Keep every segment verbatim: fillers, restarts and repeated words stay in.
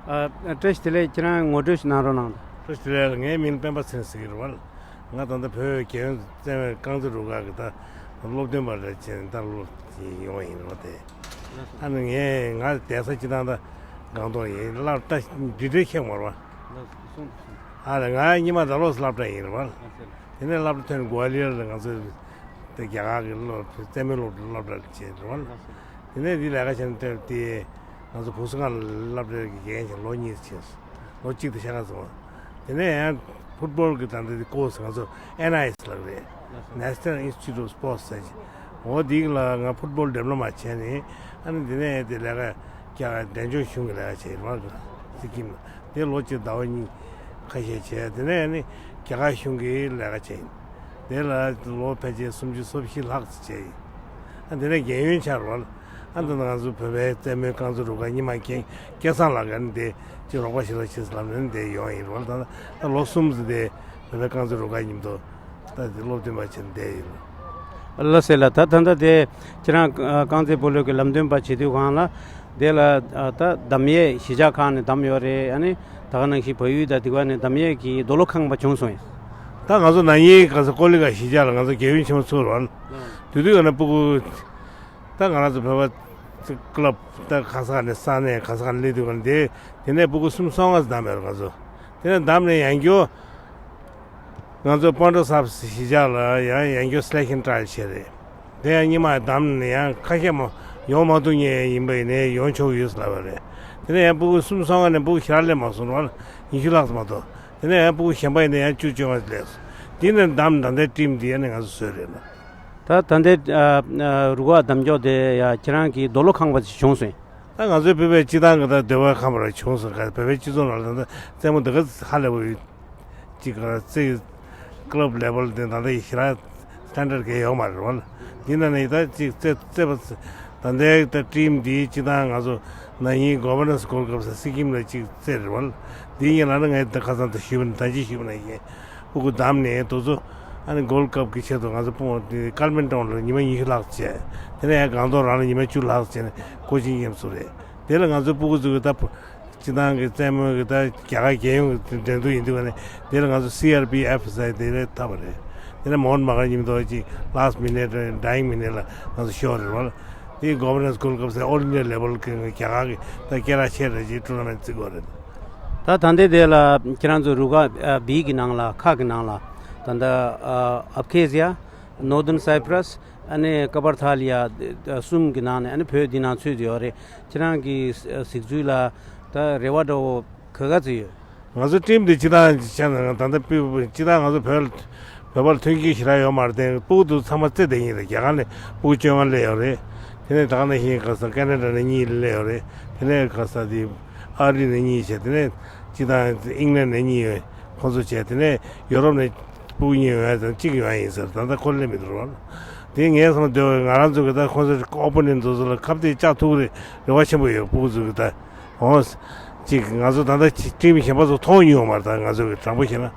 ཨ། བཀྲ་ཤིས་བདེ་ལེགས། ཁྱེད་རང་ངོ་སྤྲོད་ཞིག་གནང་རོགས་གནང་། བཀྲ་ཤིས་བདེ་ལེགས། ངའི་མིང་སྤེན་པ་ཚེ་རིང་ཟེར་གྱི་རེད་བ། ང་ད་ལྟ་བོད་རྒྱལ་ཡོངས་རྩེད་མོའི་རྐང་རྩེད་རུ་ཁག་གི་ད་སློབ་སྟོན་པ་རེད་བྱས་ནས་ད་ལོ་ཡོང་བ་ཡིན་རེད་བ་དེ། ཨ་ནི་ངས་ང་བསྡད་ས་སྤྱི་བཏང་ད་སྒང་ཏོག་ཡིན། སླར་ད་འདི་འདྲའི་ཁྱད་མ་རེད་བ། ཨ་ལ་ང་སྔོན་མ་ད་ལོ་སློབ་གྲྭ་ཡིན་རེད་བ། དེ་ནས་སློབ་གྲྭ་ཐོན་ནས་གོ་ལི་ཡར་ལ་ང་ཚོ་དེ་རྒྱ་གར་གྱི་སློབ་རྩེད་མོའི་སློབ་སློབ་གྲྭ་ལ་བྱས་རེད་བ། དེ་ནས་དེ་ལས་ཀ་བྱས་ནས་ལྟོས་དེ་ང་ཚོ་བུ་གསོ་ཁང་སློབ་གྲྭའི་དགེ་རྒན་ཞིག་ལོ་གཉིས་བྱས། ལོ་གཅིག་དང་ཕྱེད་ཀ་ཙམ། དེ་ནས་ཡང་ཕུཊ་བོལ་གྱི་ད་ལྟ་དེ་ཀོ་སི་ང་ཚོ་ཨེན་ཨའི་ཨེས་ལབ་རེད། National Institute of Sports ཟེར་གྱི། འོ་དེ་ལ་ང་ཕུཊ་བོལ་ཌི་པི་ལོ་མ་བྱས་ནས། ཨ་ནི་དེ་ནས་དེ་ལས་ཀ་རྒྱ་གར་འབྲས་ལྗོངས་གཞུང་གི་ལས་ཀ་བྱས་རེད་བ། སི་ཀིམ་ལ་དེ་ལོ་གཅིག་ཟླ་བ་གཉིས་ཁ་ཤས་བྱས། དེ་ནས་ཨ་ནི་རྒྱ་གར་གཞུང་གི་ལས་ཀ་བྱས་ཡིན། དེ་ལ་ལོ་ཕལ་ཆེར་སུམ་ཅུ་སོ་བཞི་ལྷག་ཙམ་བྱས་ཡིན། ཨ་དེ་ནས་རྒན་ཡོལ་ཆགས་རེད་བ། ཨ་ད་ང་ཚོ་བོད་པའི་རྩེད་མོའི་རྐང་རྩེད་རུ་ཁག་རྙིང་མ་རྒན་སྐལ་བཟང་ལགས་ཀྱིས་ནི་དེ་ཅིག་རོགས་པ་ཞིག་ལ་བྱེད་ཟེར་ལབ་ནས་དེ་ཡོང་ཡིན་རེད་བ། ད་ད་ལོ་གསུམ་ཙམ་དེ་བོད་པའི་རྐང་རྩེད་རུ་ཁག་མཉམ་དུ་ད་དེ་སློབ་སྟོན་པ་བྱས་ནས་བསྡད་ཡོད། ལགས་སེ་ལགས། ད་ད་ལྟ་དེ་ཁྱེད་རང་ཨ་རྐང་རྩེད་སྤོ་ལོ་གི་ལམ་སྟོན་པ་བྱེད་དུས་སྒང་ལ་དེ་ལ་ཨ་ད་གདམ་ཡས་གཞིས་ཆགས་ཁག་ནས་གདམ་ཡོད་རེད། ཨ་ནི་ད་ག་ནང་བཞིན་བལ་ཡུལ་དང་དེ་ག་ནས་གདམ་ཡས་ཀྱི་རྡོ་ལོ་ཁང་པ་བྱུང་སོང་ཡིན། ད་ང་ཚོ་ན་ནིང་ག་ས་ཀོ་ལི་གྷལ་གཞིས་ཆགས་ལ་ང་ཚོ་རྒྱལ་ཡོངས་ཆེན་མོ་ཚུགས་རོགས། དེ་དུས་ཀ་ནས་སྤུ་གུ་ད་ང་རང་ཚོ་བོད་པ་ཀླབ་ད་ག་ས་ག་ནས་ས་གནས་ག་ས་ག་ནས་སླེབས་དུས་ཀ་ནས་དེ་དེ་ནས་སྤུ་གུ་སུམ་སོ་ལྔ་ཙམ་བདམས་ཡོད་རེད་ང་ཚོ། དེ་ནས་བདམས་ནས་ཡང་བསྐྱར་ང་ཚོ་པོན་ཌོ་སབ་གཞིས་ཆགས་ལ་ཡང་ཡང་བསྐྱར་སི་ལེག་ཤན་ཊ་ར་ཡལ་བྱས་རེད། དེ་ཡང་སྔོན་མ་བདམས་ནས་ཡང་ཁ་ཤས་མ་ཡོང་མ་ཐུབ་མཁན་ཡིན་པ་ཡིན་ནའི་ཡོང་ཆོག་ཡོད་ཟེར་ལབ་པ་རེད། དེ་ནས་ཡང་སྤུ་གུ་སུམ་སོ་ལྔ་ནས་སྤུ་གུ་ཞེ་དྲག་སླེབས་མ་སོང་རོགས། ཉི་ཤུ་ལྷག་ཙམ་མ་གཏོགས། དེ་ནས་ཡང་སྤུ་གུ་གཞན་པ་ཡིན་ན་ཡང་བཅུ་བཅོ་ལྔ་སླེབས་སོང་། དེ་ནས་བདམས་ད་ལྟའི་ཊིམ་འདི་ཡང་ནས་ང་ཚོ་བཟོས་རེད་ལ། ད་ད་ལྟའི་ཨ་ཨ་རུ་ཁག་གདམ་འཇོག་དེ་ཡ་ཁྱེད་རང་གི་རྡོ་ལོ་ཁང་པ་ཞིག་བྱུང་སོང་། ད་ང་ཚོའི་བོད་པའི་སྤྱི་བཏང་གི་ད་སྡེ་བ་ཁང་པ་ར་བྱུང་སོང་། ག་བོད་པའི་སྤྱི་ཚོགས་ནང་ལ་ད་ལྟ་རྩེད་མོ་འདི་ག་ཧ་ལས་པོ་ཡོད། ཅིག་ག་རྩེ་ཀླབ་ལེ་བལ་དེ་ད་ལྟ་ཡི་ཞེ་དྲག་སི་ཊན་ཌར་གས་ཡོད་མ་རེད་བ། འདི་ན་ནི་ད་ཅིག་རྩེ་རྩེ་བ་ད་ལྟའི་ད་ཊིམ་འདིའི་སྤྱི་བཏང་ང་ཚོ་ན་ནིང་གོ་ཝར་ནན་སི་གོལ་ཌི་ཀབ་ཟེར་སི་ཀིམ་ལ་ཅིག་རྩེ་རེད་བ། འདི་ཡིན་ལ་ནི་ངས་ད་ཁ་སང་ད་ཞུས་པ་ནི་ད་ཅི་ཞུས་པ་ནི་ཡིན། སྤུ་གུ་བདམས་ནས་དེ་ཚོ་ཨ་ནི་གོལ་ཌི་ཀབ་གི་ཆེད་དུ་ང་ཚོ་སྤུ་གུ་དེ་ཀལ་མན་ཊོན་ལ་ཉི་མ་ཉི་ཤུ་ལྷག་བྱས། དེ་ནས་ཡང་སྒང་ཏོག་རང་ལ་ཉི་མ་བཅུ་ལྷག་བྱས་ནས་ཀོ་ཆིང་ཀེམ་བཙུགས་རེད། དེ་ལ་ང་ཚོའི་སྤུ་གུ་ཚོ་གི་ད་སྤྱི་བཏང་གི་རྩེད་མོ་གི་ད་རྒྱ་གར་རྒྱལ་ཡོངས་ཀྱི་འགྲན་བསྡུར་ཡིན་དུས་ཀ་ནས་དེ་ལ་ང་ཚོ་སི་ཨར་པི་ཨེཕ་ཟེར་དེ་ལས་ཐོབ་པ་རེད། དེ་ནས་མོན་མ་ག་ཉིན་ཐོག་ཅིག་ལཱ་སི་ཊི་མི་ནེ་ཊི་ཌའི་ཡིང་མི་ནེ་ཊི་ལ་ང་ཚོ་ཤོར་རེད་བ། དེ་གོ་ཝར་ནན་སི་གོལ་ཌི་ཀབ་ཟེར་ཨོལ་ཨིན་ཌི་ཡ་ལེ་བལ་གི་རྒྱ་གར་གི་ད་སྐད་གྲགས་ཆེ་རེད་ཅིག་ཊུར་ན་མེན་ཊི་བརྩི་དགོས་རེད། ད་ད་ལྟའི་དེ་ལ་ཁྱེད་རང་ཚོ་རུ་ཁག་ཨ་བི་གི་ནང་ལ་ཁག་གི་ནང་ལ་ད་ལྟ་ཨ་ཨབ་ཁེ་ཟི་ཡ། ནོར་ཐརན་སའི་པྲ་སི། ཨ་ནི་ཀ་པར་ཐ་ལི་ཡ་གསུམ་གྱི་ནང་ནས་ཨ་ནི་བོད་འདི་ནང་ཚུད་ཡོད་རེད། ཁྱེད་རང་གི་གཟིགས་ཚུལ་ལ་ད་རེ་བ་འདྲ་བོ་ག་ག་ཚོད་ཡོད། ང་ཚོ་ཊིམ་འདི་སྤྱི་བཏང་བྱས་ན་ད་ལྟ་སྤུ་སྤྱི་བཏང་ང་ཚོ་བོད་བོད་པར་མཐུན་རྐྱེན་ཞེ་དྲག་ཡོད་མ་རེད་དེ། སྤུ་གུ་དེ་ཚང་མ་རྩེད་བསྡད་མཁན་རེད། རྒྱ་གར་ནས་སྤུ་གུ་བཅོ་ལྔ་སླེབས་ཡོད་རེད། དེ་ནས་ད་ག་ནང་བཞིན་ག་ས་ཀེ་ན་ཌ་ནས་གཉིས་སླེབས་ཡོད་རེད། དེ་ནས་ག་ས་དེ་ཨ་རི་ནས་གཉིས་བྱས། དེ་ནས་སྤྱི་བཏང་ཨིང་ལན་ནས་གཉིས་ཡོད། ཁོང་ཚོ་བྱས། དེ་ནས་ཡོ་རོབ་ནས་སྤུ་གུ་གཉིས་ཡོང་ཡ་དང་གཅིག་ཡོང་ཡ་ཡིན་ཟེར། ད་ལྟ་ཁོ་སླེབས་མི་འདུག་རོགས། དེ་ངས་བསམ་བློ་བཏང་བ་ང་རང་ཚོ་གི་ད་ཁོང་ཚོ་ཨོ་པོ་ནེན་ཊི་ཚོ་ཚོ་ལ་ཁ་གཏད་བཅག་ཐུབ་ཀྱི་རེད། རེ་བ་ཆེན་པོ་ཡོད། སྤུ་གུ་ཚོ་གི་ད་འོང་ཅིག་ང་ཚོ་ད་ལྟ་ཊིམ་གཞན་པ་ཚོ་མཐོང་མྱོང་མ་རེད། ད་ང་ཚོ་གི་དྲང་པོ་བཤད་ན།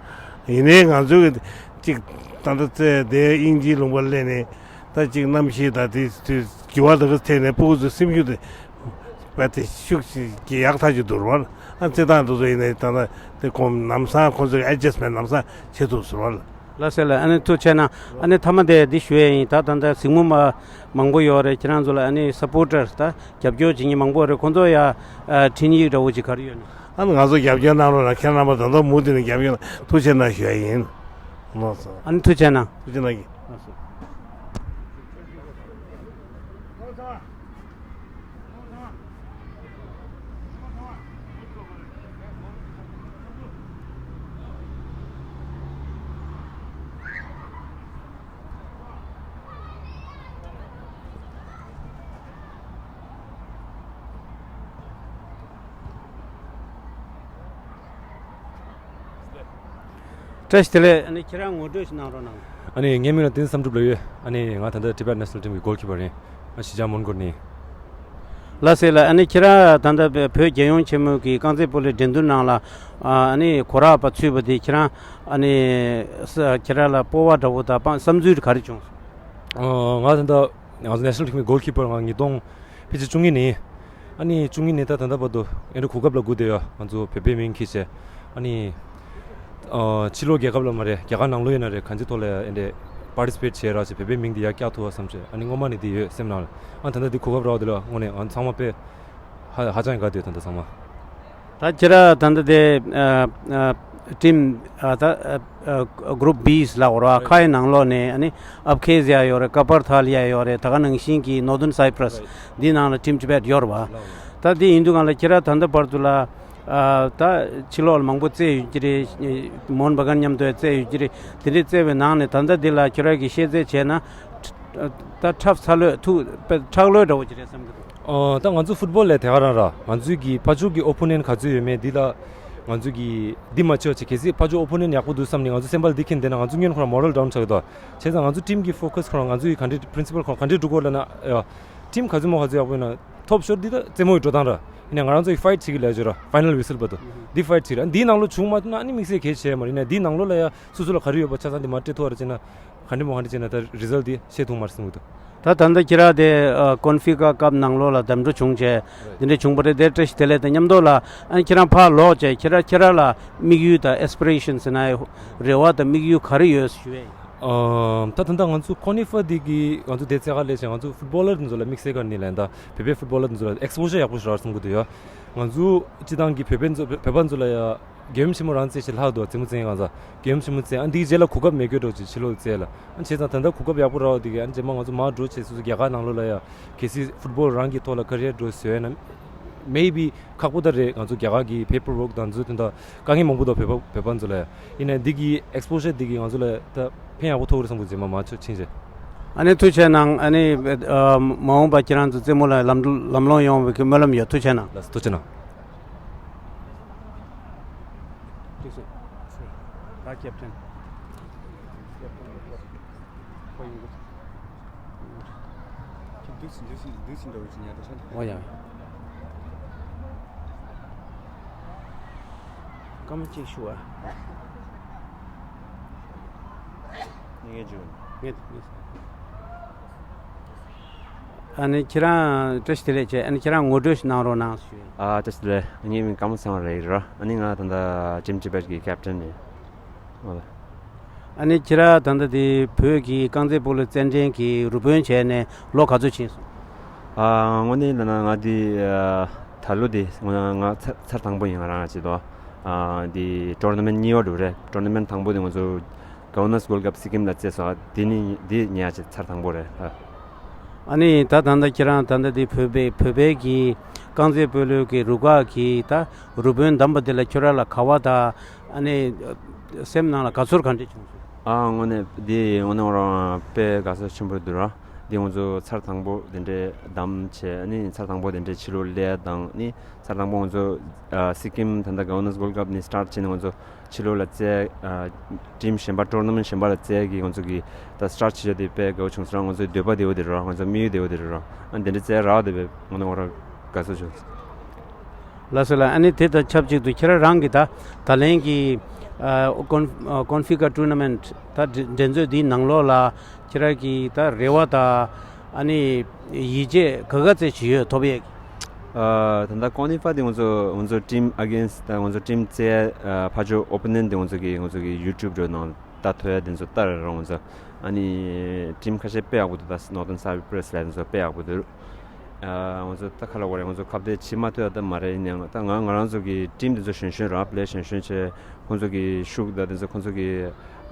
ཡིན་ནའི་ང་ཚོ་གི་ཅིག་ད་ལྟ་རྩེད་དེ་དབྱིན་ཇིའི་ལུང་པར་སླེབས་ནས་ད་ཅིག་གནམ་གཤིས་ད་དེ་དེ་འགྱུར་བ་ད་ག་ཐེབས་ནས་སྤུ་གུ་ཚོ་སེམས་ཤུགས་དེ། བས་དེ་ཤུགས་ཀྱིས་ཡག་ཐག་ཆོད་འདུག་རོགས། ཨ་རྩེད་སྟངས་དེ་ཚོ་ཡིན་ནའི་ད་ལྟ་དེ་ཁོང་ལམ་སང་ཁོང་ཚོས་ཨེ་ཇེ་སི་མེན་ཊི་ལམ་སང་བྱེད་ཐུབ་སོང་རོགས། ལགས་སེ་ལགས། ཨ་ནི་ཐུགས་རྗེ་གནང་། ཨ་ནི་མཐའ་མ་དེ་འདི་ཞུ་ཡས་ཡིན། ད་ད་ལྟ་གཟིགས་མོ་མ་མང་པོ་ཡོད་རེད། ཁྱེད་རང་ཚོ་ལ་ཨ་ནི་སབ་པོར་ཊར་ད་རྒྱབ་སྐྱོར་བྱེད་མཁན་མང་པོ་རེད། ཁོང་ཚོ་ཡ་ཨ་འཕྲིན་ཡིག་འདྲ་བོ་ཅིག་ག་རེ་ཡོད་ན། ཨ་ནི་ང་ཚོ་རྒྱབ་སྐྱོར་གནང་རོགས་གནང་། ཁྱེད་རྣམ་པ་ད་དུང་མུ་མཐུད་ནས་རྒྱབ་སྐྱོར་གནང་། ཐུགས་རྗེ་གནང་ཞུ་ཡ་ཡིན། ལགས་སོ། ཨ་ནི་ཐུགས་རྗེ་གནང་། ཐུགས་རྗེ་གནང་གི། ལགས་སོ། བཀྲ་ཤིས་བདེ་ལེགས། ཨ་ནི་ཁྱེད་རང་ངོ་སྤྲོད་ཞིག་གནང་རོགས་གནང་། ཨ་ནི་ངའི་མིང་ལ་བསྟན་བསམ་གྲུབ་ལབ་ཡོད། ཨ་ནི་ང་ད་ལྟ་Tibet National Team གི་goalkeeper ཡིན། ང་གཞིས་ཆགས་མོན་གྷོ་ནས། ལགས་སེ་ལགས། ཨ་ནི་ཁྱེད་རང་ད་ལྟ་བོད་རྒྱལ་ཡོངས་ཆེན་མོ་གི་རྐང་རྩེད་སྤོ་ལོའི་འགྲན་བསྡུར་ནང་ལ་ཨ་ནི་གོ་རག་པ་ཚུད་པ་དེ་ཁྱེད་རང་ཨ་ནི་ཁྱེད་རང་ལ་སྤོབས་པ་འདྲ་བོ་དང་བསམ་ཚུལ་ག་རེ་བྱུང་སོང་། ང་ད་ལྟ་ང་ཚོ་National Team གི་goalkeeper ང་ཉིས་སྟོང་ཕལ་ཆེར་བཅུ་གཉིས་ནས་ ཨ་ནི་བཅུ་གཉིས་ནས་ད་ད་ལྟ་བར་དུ་ཨེ་འདྲ་གོ་སྐབས་ལ་སྒུག་བསྡད་ཡོད། ང་ཚོ་བོད་པའི་མིང་འཁྱེར་བྱས། ཨ་ནི་ཨ་ཕྱི་ལོགས་རྒྱལ་ཁབ་ལ་མ་རེད། རྒྱ་གར་ནང་ལོགས་ཡིན་ན་རེད། གང་ཅིའི་ཐོག་ལ་ཨེ་འདྲ་པར་ཊི་སི་པེཊ་བྱས་རོགས་བྱས། བོད་པའི་མིང་འདི་ཡར་བཀྱག་ཐུབ་པ་བསམ་བྱས། ཨ་ནི་སྔོན་མ་ནས་འདི་ཡོད་སེམས་ནང་ལ། ཨ་ད་ལྟ་འདི་གོ་སྐབས་རག་པ་འདི་ལ་དངོས་གནས་ང་ཚང་མ་དཔེ་ཧ་ཧ་ཅང་དགའ་བསྡད་ཡོད། ད་ལྟ་ཚང་མ། ད་ཁྱེད་རང་ད་ལྟ་དེ་ཨ་ཨ་ཊིམ་ཨ་ད་ཨ་ཨ་གུ་རུབ་བི་ལབ་དགོས་རེད་བ། ཁ་ཡི་ནང་ལོགས་ནས་ཨ་ནི་ཨབ་ཁེ་ཟི་ཡ་ཡོད་རེད། ཀ་པར་ཐ་ལི་ཡ་ཡོད་རེད། ད་ག་ནང་བཞིན་གྱི་ནོར་ཐརན་སའི་པྲ་སི་འདི་ནང་ལ་ཊིམ་གཅིག་པ་ཡོད་རེད་བ། ད་འདི་ཡིན་དུས་སྒང་ལ་ཁྱེད་རང་ད་ལྟ་བར་དུ་ལ་ཨ་ད་ཕྱི་ལོགས་ལ་མང་པོ་རྩེ་ཡོད་ཀྱི་རེད། མོ་ཧན་བྷ་གན་མཉམ་དུ་རྩེ་ཡོད་ཀྱི་རེད། དེ་འདྲའི་རྩེ་བའི་ནང་ནས་ད་ལྟ་འདི་ལ་ཁྱེད་རང་གིས་ཤེས་ཚད་བྱས་ན་ད་འཁྲབ་ཚ་ལོས་ཐུགས་དཔེ་ཁྲག་ལོས་འདྲ་བོ་ཅིག་རེད་བསམ་གྱི་འདུག་ཨོ། ད་ང་ཚོ་ཕུཊ་བོལ་ལས་དེ་ག་རང་ར། ང་ཚོའི་གི་ཕར་ཕྱོགས་ཀྱི་ཨོ་པོ་ནེན་ག་ཚོད་ཡོད་མེད་འདི་ལ་ང་ཚོའི་གི་འདི་མ་ཆོག་ཅེས། གལ་སྲིད་ཕར་ཕྱོགས་ཨོ་པོ་ནེན་ཡག་པོ་འདུག་བསམ་ནས་ང་ཚོ་སེམས་པ་ལ་འདི་ཁེལ་བསྡད་ན་ང་ཚོ་སྔོན་ཁོ་རང་མོ་རལ་ཌའུན་ཆགས་ཀྱི་འདུག་བྱས་ཙང་ང་ཚོ་ཊིམ་གི་ཕོ་ཁ་སི་ཁོ་རང་ང་ཚོ་ཡི་ག་འདྲས་པི་རིན་སི་པལ་ཁོ་རང་ག་འདྲས་འགྲོ་དགོས་ལབ་ན། ཨ་ཊིམ་ག་ཚོད་མོ་ག་ཚོད་ཡག་པོ་ཡིན་ན་ཐོབ་ཤོར་འདི་ད་རྩེད་མོ་ཡི་འགྲོ་སྟངས་ར། ཡིན་ན་ང་རང་ཚོ་ཡི་ཕའིཊ་བྱེད་ཀྱི་ལབ་ཅོ་ར། ཕའི་ནལ་ཝི་སིལ་བར་དུ་འདི་ཕའིཊ་བྱེད་ར། འདིའི་ནང་ལོགས་བྱུང་མ་ཐུབ་ན་ཨ་ནི་དམིགས་བསལ་གལ་ཆེ་མ་རེད། ཡིན་ན་འདིའི་ནང་ལོགས་ལ་ཡ་སོ་སོ་ལ་ག་རེ་ཡོད་པ་ཆ་ཚང་འདི་མར་སྤྲད་ཐུབ་པ་རེད་བྱས་ན། ག་འདྲས་མོ་ག་འདྲས་བྱས་ན་ད་རི་ཛལ་འདི་ཤེས་ཐུབ་མ་རེད་བསམ་གྱི་འདུག་ད་ད་ལྟ་ཁྱེད་རང་དེ་ཨ་ཀོན་ཧྥི་ཀ་ཀབ་ནང་ལོགས་ལ་གདམ་འགྲོ་བྱུང་བྱས་འདི་འདྲ་བྱུང་བ་རེད། དེ་བཀྲ་ཤིས་བདེ་ལེགས་དང་མཉམ་དུ་ལ་ཨ་ནི་ཁྱེད་རང་ཕར་ལོག་བྱས་ཁྱེད་རང་ཁྱེད་རང་ལ་དམིགས་ཡུལ་དང་ཨེ་སི་པི་རེ་ཤན་ཟེར་ན་རེ་བ་དང་དམིགས་ཡུལ་ག་རེ་ཡོད་ཞུ་ཡས་ཡིན། ཨམ། ད་ད་ལྟ་ང་ཚོ་ཀོན་ཧྥི་ཀ་འདི་གི་ང་ཚོ་དེ་རྩེ་ག་ལས་བྱས་ང་ཚོ་ཕུཊ་བོ་ལར་འདི་ཚོ་ལ་དམིགས་བསལ་ག་ནས་ལན་ད་བོད་པའི་ཕུཊ་བོ་ལར་འདི་ཚོ་ལ་ཨེག་སི་པོ་ཞར་ཡག་པོ་ཞིག་རག་སོང་གི་འདུག་ཡ། ང་ཚོ་སྤྱི་བཏང་གི་བོད་པའི་ཚོ་བོད་པ་ཚོ་ལ་ཡ་མགྱོན་ཤེས་མོ་རང་རྩེ་ཞིག་ལྷག་འདུག་རྩེད་མོ་རྩེ་ཡ་གང་ཟག་མགྱོན་ཤེས་མོ་རྩེ། ཨ་འདིའི་རྗེས་ལ་གོ་སྐབས་མེད་དགོས་འགྲོ་ཅིག་ཕྱི་ལོགས་རྩེ་ལ། ཨ་བྱས་ཙང་ད་ལྟ་གོ་སྐབས་ཡག་པོ་རག་འདི་གི་ཨ་རྗེས་མ་ང་ཚོ་མར་འགྲོ་བྱས་སོ་སོ་རྒྱ་གར་ནང་ལོགས་ལ་ཡ་གལ་སྲིད་ཕུཊ་བོ་ལ་རང་གི་ཐོག་ལ་ཀ་རི་ཡར་འགྲོ་བཟོས་ན། མེ་བི་ཁག་པོ་ད་རེད། ང་ཚོ་རྒྱ་གར་གྱི་པེ་པར་ཝོག་དང་ཚོ་དེ་འདྲ་དཀའ་ངལ་མང་པོ་འདུག་བོད་པ་བོད་པ་ཚོ་ལ་ཡིན་ན་འདི་གི་ཨེག་སི་པོ་ཞར་འདི་གི་ང་ཚོ་ལ་ད་ཕན་ཡག་པོ་ཐོགས་རེད་བསམ་གྱི་འདུག་རྗེས་མ་མ་ཆོག་ཕྱིན་རྗེས། ཨ་ནི་ཐུགས་རྗེ་གནང་། ཨ་ནི་ཨ་མ་འོངས་པ་ཁྱེད་རང་ཚོ་རྩེད་མོ་ལ་ལམ་ལམ་ལྷོང་ཡོང་བའི་གི་སྨོན་ལམ་ཡོད། ཐུགས་རྗེ་གནང་། ལགས་སོ། ཐུགས་རྗེ་གནང་། ད་ཀེབ་ཊན། ཁོ་ཡིན་གྱི། འདུག་སེ་འདུག་སེ་འདུག་སེ་འདྲ་བོ་ཅིག་ཉར་འདུག་ཤག་འོ་ཡ། སྐར་མ་གཅིག་ཞུ་བ། ངས་བརྗོད། ངས་ངས། ཨ་ནི་ཁྱེད་རང་བཀྲ་ཤིས་བདེ་ལེགས་བྱས། ཨ་ནི་ཁྱེད་རང་ངོ་སྤྲོད་ཞིག་གནང་རོགས་གནང་ཞུ། ཨ་བཀྲ་ཤིས་བདེ་ལེགས། ངའི་མིང་ཀརྨ་ཚེ་དབང་རེད་ར། ཨ་ནི་ང་ད་ལྟ་ཊིམ་ཊི་བེཊ་གི་ཀེབ་ཊན་ཡིན། འོ་ལ། ཨ་ནི་ཁྱེད་རང་ད་ལྟ་དེ་བོད་ཀྱི་རྐང་རྩེད་སྤོ་ལོ་རྩེད་འགྲན་གྱི་རུ་དཔོན་བྱས་ནས་ལོ་ག་ཚོད་ཕྱིན་སོང་། ཨ་དངོས་གནས་ལབ་ན་ང་འདི་ཨ་ད་ལོ་འདི་ང་ང་ཚར་ཚར་དང་པོ་ཡིན། ང་རང་བྱེད་དོ། ཨ་འདི་ཊོར་ན་མེན་ཊི་གཉིས་པ་འགྲོ་རེད། ཊོར་ན་མེན་ཊི་དང་པོ་འདི་ང་ཚོ་ག་ཝར་ནར་སི་གོལ་ཌི་ཀབ་སི་ཀིམ་ལ་རྩེས་སོང་། འདི་ནི་འདི་ཉེ་ཆར་ཚར་དང་པོ་རེད། ཨ། ཨ་ནི་ད་ད་ལྟ་ཁྱེད་རང་ད་ལྟ་འདི་བོད་པའི་བོད་པའི་གི་རྐང་རྩེད་སྤོ་ལོའི་གི་རུ་ཁག་གི་ད་རུ་དཔོན་བདམས་པ་འདི་ལ་ཁྱོད་རང་ལ་དགའ་བ་དང་ཨ་ནི་སེམས་ནང་ལ་དགའ་ཚོར་ག་འདྲ་བྱུང་སོང་། ཨ་དངོས་གནས་འདི་དངོས་གནས་ཁོ་རང་དཔེ་དགའ་ཚོར་ཆེན་པོ་འདུག་ར། འདི་ང་ཚོ་ཚར་དང་པོ་དེ་འདྲའི་བདམས་བྱས། ཨ་ནི་ཚར་དང་པོ་དེ་འདྲའི་ཕྱི་ལོགས་སླེབས་དང་། ཨ་ནི་ཚར་དང་པོ་ང་ཚོ་ཨ་སི་ཀིམ་ད་ལྟ་ག་ཝར་ནར་སི་གོལ་ཌི་ཀབ་ནི་སི་ཊར་ཊི་བྱས་ནས་ང་ཚོ་ཕྱི་ལོགས་ལ་རྩེ་ཨ་ཊིམ་གཞན་པ་ཊོར་ན་མེན་ཊི་གཞན་པ་ལ་རྩེ་གི་ང་ཚོ་གི་ད་སི་ཊར་ཊི་བྱས་དེ་དཔེ་དགའ་བོ་བྱུང་སོང་ར། ང་ཚོའི་འདོད་པ་དེ་བོ་དེ་རེད་ར། ང་ཚོ་དམིགས་ཡུལ་དེ་བོ་དེ་རེད་ར། ཨ་དེ་འདྲ་རྩེ་རག་དེ་བས་ང་ཚོ་ང་རང་དགའ་བསུ་བྱུང་། ལགས་སོ་ལགས། ཨ་ནི་དེ་དང་ཆབས་ཅིག་ཏུ་ཁྱེད་རང་རང་གི་ད་ད་ལན་གྱི་ཨ་ཀོན་ཨ་ཀོན་ཧྥི་ཀ་ཊོར་ན་མེན་ཊི་ད་འགྲན་འགྲན་རྩོད་འདིའི་ནང་ལོགས་ལ་ཁྱེད་རང་གི་ད་རེ་བ་དང་ཨ་ནི་ཡིད་ཆེས་ག་ག་ཚད་ཅིག་ཡོད་ཐོབ་ཡས་ཀྱི། ཨ་ད་ལྟ་ཀོན་ཧྥི་ཀ་འདི་ང་ཚོ་ང་ཚོ་ཊིམ་ཨ་གེན་སི་ཊི་ད་ང་ཚོ་ཊིམ་རྩེ་ཨ་ཕར་ཕྱོགས་ཨོ་པོ་ནེན་ཊི་འདི་ང་ཚོ་གི་ང་ཚོ་གི་ཡུ་ཊུབ་འགྲོ་ནང་ལྟ་ཐུབ་ཡ་འདི་ཚོ་ལྟ་རེད་ར། ང་ཚོ་ཨ་ནི་ཊིམ་ཁ་ཤས་དཔེ་ཡག་པོ་འདུག་ད་ནོར་ཐརན་སའི་པྲ་སི་ལབ་འདི་ཚོ་དཔེ་ཡག་པོ་འདུག་ཨ་ང་ཚོ་ད་ག་ལབ་དགོས་རེད། ང་ཚོ་ཁ་གཏད་བྱེད་མ་ཐུབ་ཡ་ད་མ་རེད། ཡིན་ནའང་ད་ང་ང་རང་ཚོ་གི་ཊིམ་འདི་ཚོ་གཞོན་གཞོན་ར། པི་ལེ་ཡར་གཞོན་གཞོན་བྱས། ཁོང་ཚོ་གི་ཤུགས་དང་འདི་ཚོ་ཁོང་ཚོ་གི་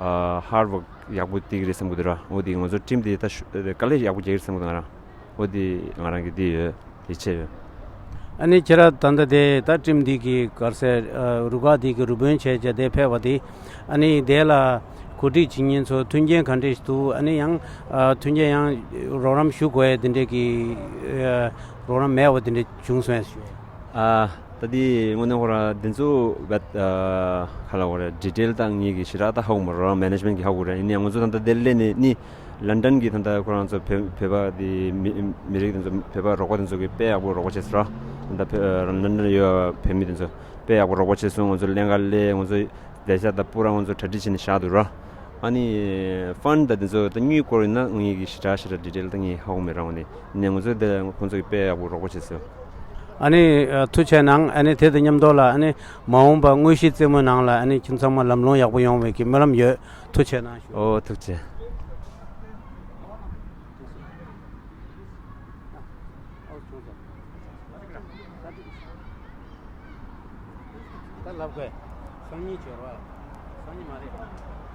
ཨ་ཧར་ཝརཀ་ཡག་པོ་འདི་གི་རེད་བསམ་གི་འདུག་ར། འོ་དེ་ང་ཚོ་ཊིམ་འདི་ད་ཤུ་དཀའ་ལས་ཡག་པོ་རྒྱག་གི་རེད་བསམ་གི་འདུག་ང་རང་། འོ་དེ་ང་རང་གི་འདི་ཡོད། ཡིད་ཆེས་ཡོད། ཨ་ནི་ཁྱེད་རང་ད་ལྟ་དེ་ད་ཊིམ་འདི་གི་ག་རེ་ཟེར་ཨ་རུ་ཁག་འདི་གི་རུ་དཔོན་བྱས་བྱས་དེ་ཕེབས་པ་དེ། ཨ་ནི་དེ་ལ་གོ་སྒྲིག་བྱེད་མཁན་ཚོ་མཐུན་རྐྱེན་ག་འདྲས་འདུག་ཨ་ནི་ཡང་ཨ་མཐུན་རྐྱེན་ཡང་རོགས་རམ་ཞུ་དགོས་ཡ་དེ་འདྲས་ཀྱི་ཨ་རོགས་རམ་མེད་པ་དེ་འདྲས་བྱུང་སོང་ཡ་ཞུ། ཨ་ད་དེ་དངོས་གནས་ཁོ་ར་འདི་ཚོ་བད་ཨ་ག་ལབ་དགོས་རེད། ཌི་ཊེལ་ད་ངེད་ཀྱི་ཞེ་དྲག་ད་ཧ་གོ་མ་རེད་ར། མེ་ནེ་ཇི་མེན་ཊི་གིས་ཧ་གོ་རེད། ཡིན་ནའང་ང་ཚོ་ད་ལྟ་དེ་སླེབས་ནས་ནི་ལན་ཌན་གྱི་ད་ལྟ་ཁོ་རང་ཚོ་བོད་བོད་པ་དེ་མི་མི་རིགས་དེ་ཚོ་བོད་པ་རོགས་པ་དེ་ཚོ་གིས་དཔེ་ཡག་པོ་རོགས་པ་བྱས་སོང་ར། ད་ལྟ་བོད་ལན་ཌན་ཡོད་བོད་མི་དེ་ཚོ་དཔེ་ཡག་པོ་རོགས་པ་བྱས་སོང་། ང་ཚོ་ལེན་ག་སླེབས། ང་ཚོ་ལས་བྱ་ད་པུ་ར་ང་ཚོ་གྲ་སྒྲིག་བྱས་ནས་བཞག་འདུག་ར། ཨ་ནི་ཕན་ཌི་ད་དེ་ཚོ་ད་དངུལ་སྐོར་ཡིན་ན་ངེད་ཀྱི་ཞེ་དྲག་ཞེ་དྲག་ཌི་ཊེལ་ད་ངས་ཧ་གོ་མེད་ར། འོ་ནི་ནས་ང་ཚོ་དེ་ཁོང་ཚོ་གིས་དཔེ་ཡག་པོ་རོགས་པ་བྱས་སོང་། ཨ་ནི་ཨ་ཐུགས་རྗེ་གནང་། ཨ་ནི་དེ་དང་མཉམ་དུ་ལ་ཨ་ནི་མ་འོངས་པ་དངོས་གཞི་རྩེད་མོའི་ནང་ལ་ཨ་ནི་ཁྱིམ་ཚང་མ་ལམ་ལྷོང་ཡག་པོ་ཡོང་བའི་གི་སྨོན་ལམ་ཡོད། ཐུགས་རྗེ་གནང་ཞུ། ཨོ་ཐུགས་རྗེ། ད་ལབ་དགོས། སང་ཉིན་འབྱོར་བ། སང་ཉིན་མ་རེད།